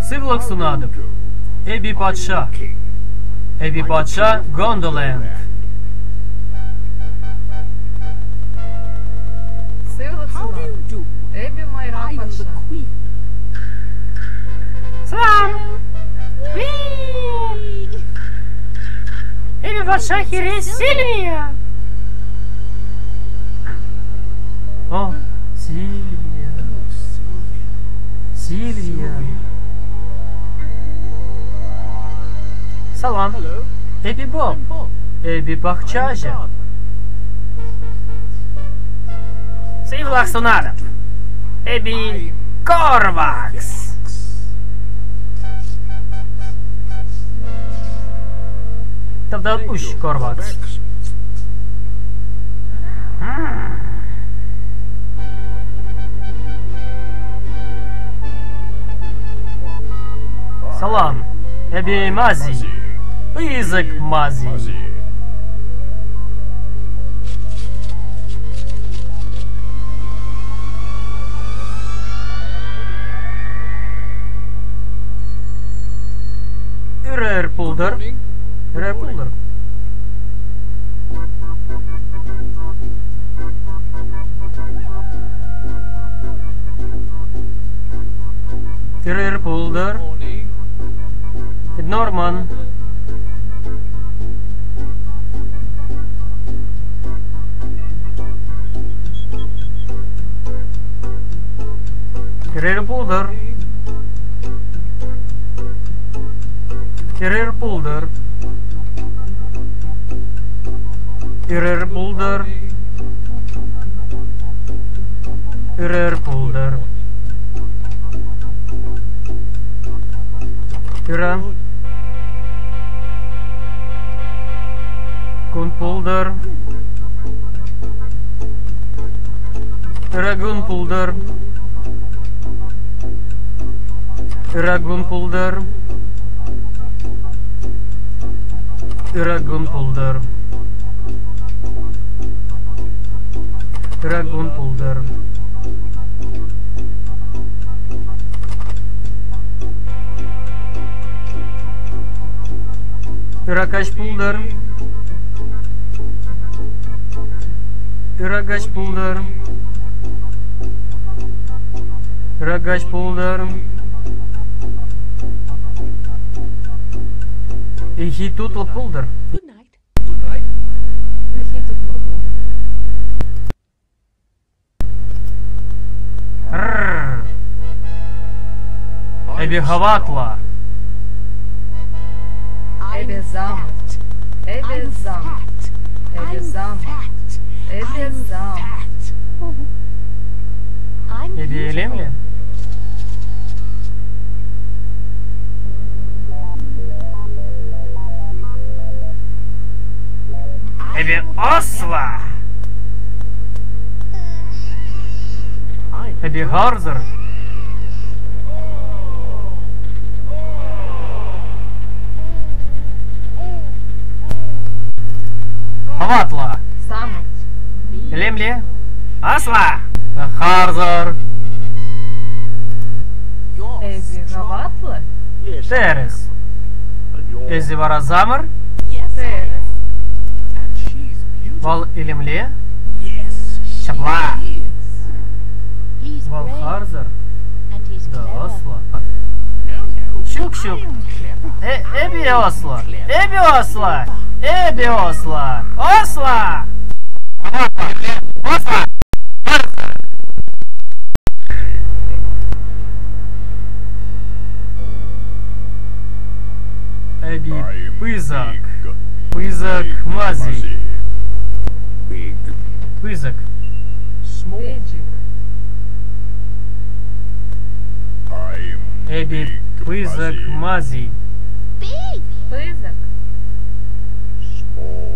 Сывлӑх сунатӑп. Эпӗ патша. Эпӗ патша Гондоленд. Сывлӑх сунатӑп. Эпӗ майра патша. Салам! Эпӗ патша хӗрӗ Сильвия. О, Сильвия. Сильвия. Салам. Эпӗ Боб. Эпӗ пахчаҫӑ. Сывлӑх сунатӑп. Эпӗ Корвакс. Тавтапуҫ, Корвакс. Салам, эпӗ Мази. Пысӑк Мази. Ырӑ пултӑр. Ырӑ пултӑр. Ырӑ пултӑр. Норман. Ырӑ пултӑр. Ырӑ пултӑр. Ырӑ пултӑр. Ырӑ пултӑр. Ырӑ. Кун пултӑр. Ырӑ кун пултӑр. Ырӑ кун пултӑр. Ырӑ кун пултӑр. Ырӑ кун пултӑр. Ырӑ каҫ пултӑр. Ырӑ каҫ пултӑр. Ырӑ каҫ пултӑр. Ыйхи тутлӑ пултӑр. Ыйхи тутлӑ пултӑр. Эпӗ хӑватлӑ. Эпӗ зам. Эпӗ зам. Эпӗ зам. Эпӗ зам. Эпӗ илемлӗ. Эпӗ ӑслӑ. Эпӗ харсӑр. Хӑватлӑ. Самӑр. Илемлӗ. Аслӑ. Харсӑр. Эсӗ хӑватлӑ? Тӗрӗс. Эсӗ вара самӑр? Тӗрӗс. Вӑл илемле? Ҫапла. Вӑл харсӑр да ӑслӑ. Ҫук, ҫук. Эпӗ ӑслӑ. Эпӗ ӑслӑ. Эпӗ ӑслӑ. Ӑслӑ! Ӑслӑ! Эпӗ пысӑк. Пысӑк мази. Пысӑк. Пӗчӗк. Эпӗ пысӑк мази. Пысӑк.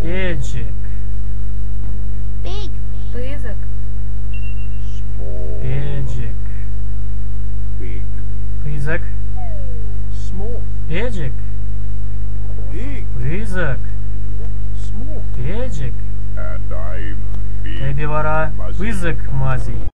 Пӗчӗк. Пысӑк. Пӗчӗк. Пысӑк. Пӗчӗк. Пысӑк. Пӗчӗк. Эпӗ вара пысӑк мази.